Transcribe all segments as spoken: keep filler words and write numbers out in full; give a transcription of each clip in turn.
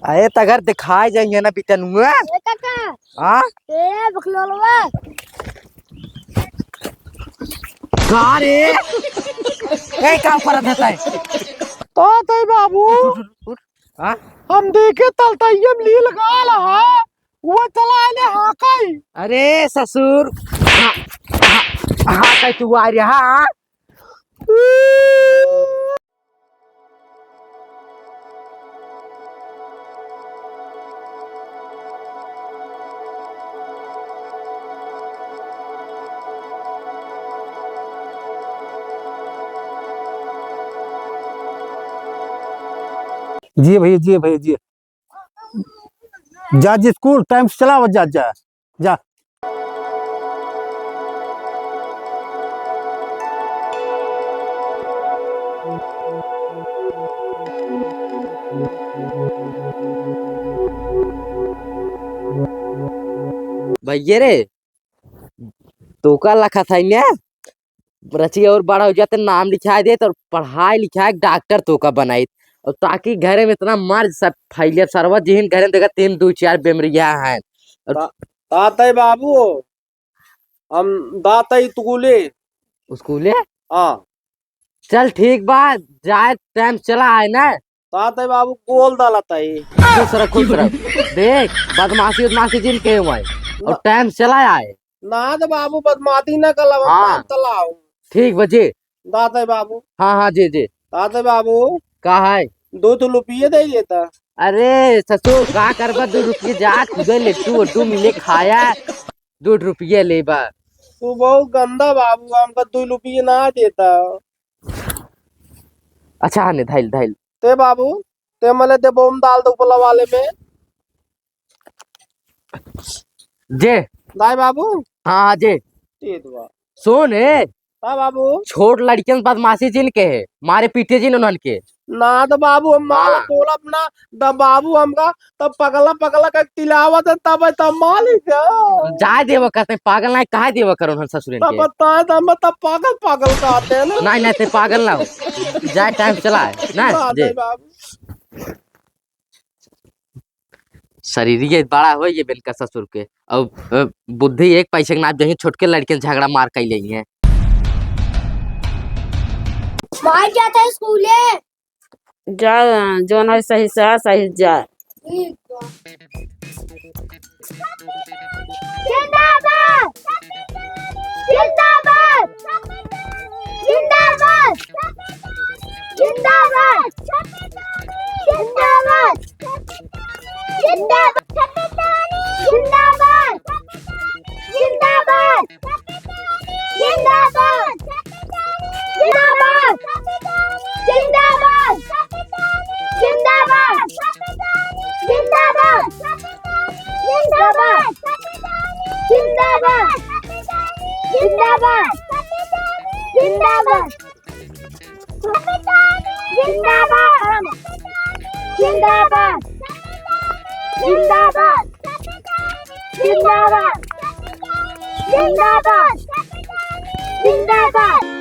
अरे, त अगर दिखाए जाइए ना बिटनुआ। ए काका। हाँ? ए बकलोलवा। का रे? ए, का करत है तै? तो तै बाबू। उठ, उठ, उठ। हाँ? हम देखे तलतैया में लील गाल हा, वो चला आले हाकई। अरे ससुर, हाँ, हाँ, हाकई तू आ रहा, हाँ? जिए भैया, जिए भैया, जिए। जा, जा स्कूल टाइम से चला, जा, जा, जा। भैया रे, तोका लखत है ने, रचिया और बड़ा हो जाते, नाम लिखाए देत और पढ़ाई लिखाए डॉक्टर तोका बनाइत, और ताकि घरे में इतना मर्द सब फैले, सरवा जिहिन घरे में देखा तीन दो चार बेमरिया हैं। और ता-, तातई बाबू, हम दातई तुकुले। स्कूले? हाँ। चल ठीक बा, जाए टाइम चला आए ना। तातई बाबू गोल दालतई। खुश रह, खुश रह। देख, बदमाशी उदमाशी जिन के हुआ है। और ना। टाइम चला आए। ना तो बाबू बदमाशी ना कर, हाँ। टाइम चला आओ। ठीक बा, जे। दातई बाबू। हाँ, हाँ, जे, जे। दातई बाबू। का है? दो तो रुपये दे देता। अरे ससुर, का करबा दो रुपये? जा खुदे लड्डू वड्डू मिले खाया, दो रुपये लेबा। तू बहुत गंदा बाबू, हमका दो रुपये ना देता। अच्छा, हाँ, ने, धाइल, धाइल। ते बाबू, ते मले दे बोम डाल दो उपला वाले में। जे। दाई बाबू। हाँ, हाँ, जे। ये दुआ। सुन, ए। हाँ बाबू। छोट लड़कियन बदमाशी जिन के है, मारे पीटे जिन उन्हन के। ना तो बाबू, हम माला हाँ। बोलब ना, तब बाबू हमका तब पगला पगला का तिलावत है, तब, तब मालिक है। जाए देवा करते, पागल ना, कहाँ देवा करो उन्हन ससुरन तब के? बताए, तब, तब पागल, पागल कहते हैं ना। नहीं, नहीं, ते पागल ना हो। जाए टाइम चला है, ना, ना, जे। नहीं बाबू। शरीरिये बड़ा होइए बेनका ससुर के। अब, अ, बुद्धि एक पैसे के नाप जहीं छोटके लड़के झगड़ा मार कइ लेइहे। भाई जाता है स्कूले। जा, जौन है सही से आ, सही जा। ठीक बा। जिंदाबाद! जिंदाबाद! जिंदाबाद! जिंदाबाद! जिंदाबाद! जिंदाबाद! जिंदाबाद! जिंदाबाद! जिंदाबाद! जिंदाबाद! जिंदाबाद! जिंदाबाद! जिंदाबाद! जिंदाबाद! जिंदाबाद!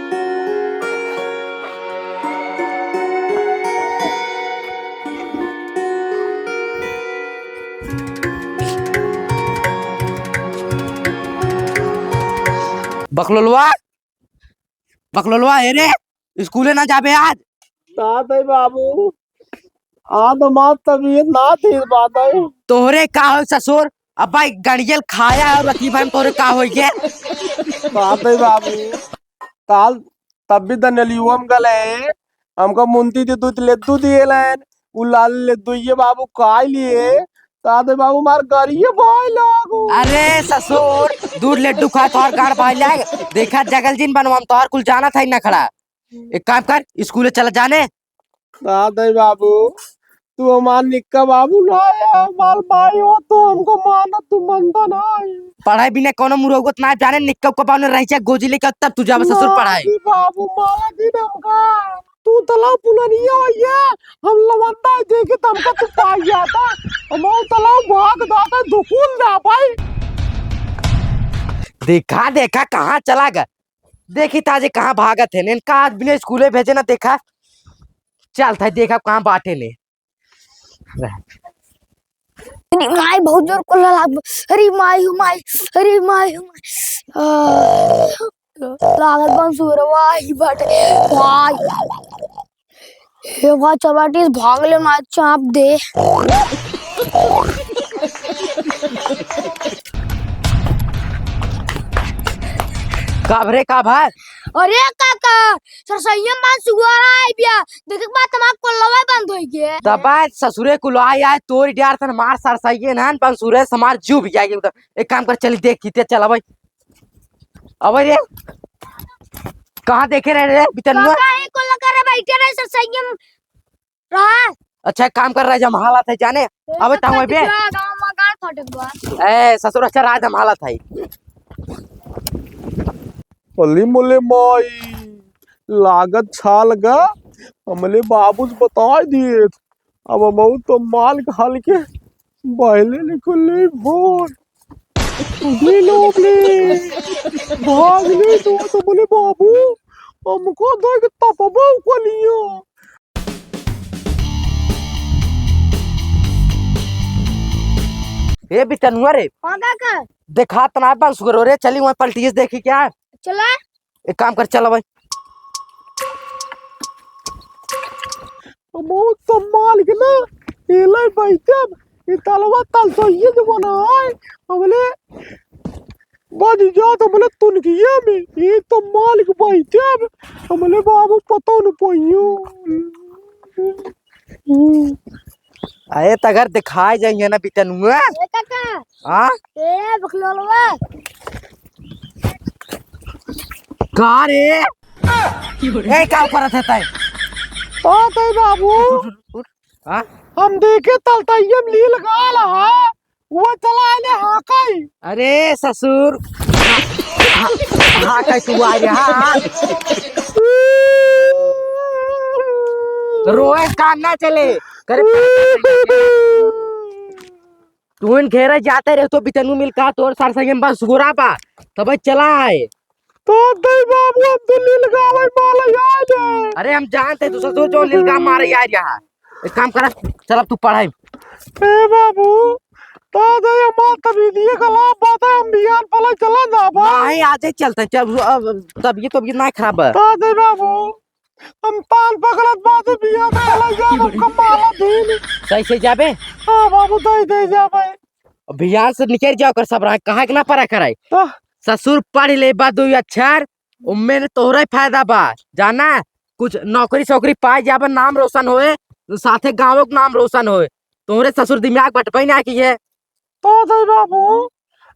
बकलोलवा, बकलोलवा, ए रे, स्कूले ना जाबे आज? ना दे बाबू, आज हमार तबीयत ना ठीक बा दे। तोहरे का हो ससुर, अब्बा एक गड़ियल खाया है और अथी भाई तोहरे का हो गया? ना दे बाबू, काल तब भी दनलियुआ में गले, हमका मुंती दे दो लड्डू दिए लेन, उ लाल लड्डू ये बाबू खाई लिए, ताते बाबू मार गरिये भाई लागू। अरे ससुर, दूर लड्डू खा तोहर गाड़ भाई लाग, देखा जगल जिन बनवा, हम तोहर कुल जाना था ही ना खड़ा। एक काम कर, स्कूले चला जाने। ताते बाबू, तू हमार निक्का बाबू ना है, हमार भाई हो तो हमको माना, तू मनता ना है। पढ़ाई बिना कोनो मुरौगत ना जाने, निक्का उक्का बाबू ने रही चाहे गोजी लेके तब तू जाबे ससुर ना पढ़ाई। जी बाबू, मारा दिन हमका। तू तलाव पुलनिया हो ये, हम लवंदा है, देखी तब हमका तू पाई जाता। हम तलाव भाग जाता, दुकुल जा भाई। देखा, देखा, कहाँ चला गया? देखी ताजे कहाँ भागत है, इनका आज बिना स्कूले भेजे ना देखा। चल था देखा कहाँ बाटे ने। अरे माई, बहुत जोर कोल्ला लाग, अरे माई हो माई, अरे माई हो माई। आ, लागत बा सुअरवा ही बाटे। भाई, हे बा चबाटी, भाग ले ना, चाप दे। का भरे, का भाई? अरे काका, सरसैया मा सुअरा आइ बिया, देखे के बाद हमार कोल्लवा बंद होइ गए। तब ससुरे कुल आइ आइ, तोरी डार तन मार सरसैया नान, बंसुरे से मार जू भी जाएगी। एक काम कर, चली देख, किते चल अबै। अबै रे, कहाँ देखे रहे रे, बितनुआ? काका, ये कोल्ला करे बैठे रहे, सरसैया मा रहा। अच्छा, एक काम कर रहा है, जम हालत है जाने। ए, अबे तो ताऊ फट बे। गया, गाँव मा गाड़ फटक बा। ए, ससुर, अच्छा, राज हम हालत है। अली मोले माई, लागत छाल गा, हमले बाबूस बताइ दिए। अब हमहू तो माल के हल के बहले निकले भोर। अबे लोग ले, भाग ले तो, तो बोले, "बाबू, हमको दो के तपबो को लियो।" ए बितनुआ रे, हाँ काका। देखा तना बंसुरो रे, चली वहाँ पलटियस देखी क्या? चला। एक काम कर, चल भाई। बहुत सम्मान के ना, एले बैठब, ई तलवा तल सहिए के बनाए, हमले बज जात, हमले तुनकिया में, ई तो मालिक बैठब, हमले बाबू पता न पइयो। अरे, त अगर दिखाई जाइए ना बितनुआ। ए काका। हाँ? ए बकलोलवा। का रे? ए, का करत है तै? ओ तै बाबू। उठ, उठ, उठ। हाँ? हम देखे तलतैया में लील गाल हा। वो चला आले हाकई। अरे ससुर, हाकई तू आ रहा। रोए काम ना चले। करे तू इन घेरे जाते रहे तो बितनु मिल का तोर सार संगे बस गुरा बा। तब चला आए। तो दे बाबू, हम तो लील गावे माला याद है। अरे हम जानते तू ससुर जो लील गा मारे यार यहाँ। एक काम करा, चल अब तू पढ़ाई। ए बाबू, तो दे हमार तबीयत खराब बात है, हम बिहान पला चला ना बा। नहीं, आज ही चलते हैं, चल, अब तबीयत, तबीयत ना खराब है। तो दे बाबू, हम ताल पकड़त बात है, बिहान पला जाब, हमका माला दीन। सही से जाबे? हाँ बाबू, दे, दे जाबे। बिहान से निकल जाओ कर सब रहा, कहाँ के ना परा कराए। तो ससुर पढ़ ले बा दो अक्षर, उम्मे ने तोहरे फायदा बा, जाना, कुछ नौकरी सौकरी पाए जाबे, नाम रोशन होए, साथे गाँव के नाम रोशन होए। तोहरे ससुर दिमाग बटपई ना की है। तो दे बाबू,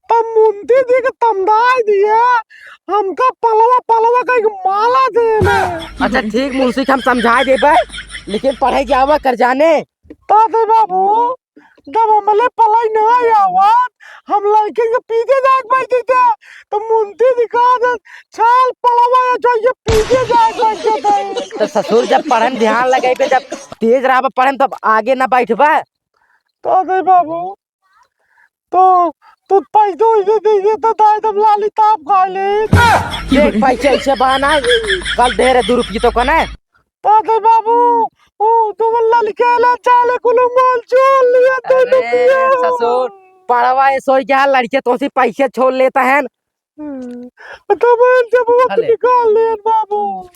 तब मुंती दी के तमदाई दिए, हमका पलवा पलवा कह के माला देने। अच्छा ठीक, मुंशी के हम समझाए देबे, लेकिन पढ़े जावा कर जाने। तो दे बाबू, जब हमले पलाई ना आवत, हम लड़के के पीछे जात बैठे थे, तो मुंती दिखा दे, छाल पलवा या जो ये पीछे जात बैठे थे। तो ससुर जब पढ़न ध्यान लगे पे, जब तेज रहबा पढ़न, तब आगे ना बैठबा। तो दे बाबू, तो तू पैसे वैसे दे दे तो दाई तब लाली ताप खा ले। देख पैसे ऐसे बहाना, कल दे रहे दो रुपये तो कने। तो दे बाबू, ओ, तो वो ललके ले चाले कुल मोल चोल लिए तो अरे, दुनिया। ससुर, पढ़वा ऐसो ही क्या, लड़के तो सी पैसे छोड़ लेता है। हम्म, तो मैं जब वो हले। निकाल ले बाबू।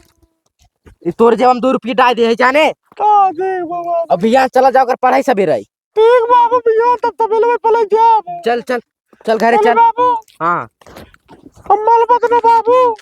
ई तोर जब हम दो रुपये डाल दे है जाने। तो दे बाबा। अब भैया चला जाओ कर पढ़ाई सवेरे। ठीक बाबू, भैया तब तबेले में पलट जाओ। चल, चल, चल घरे चल चल। बाबू। हाँ। हम मल बदना बाबू।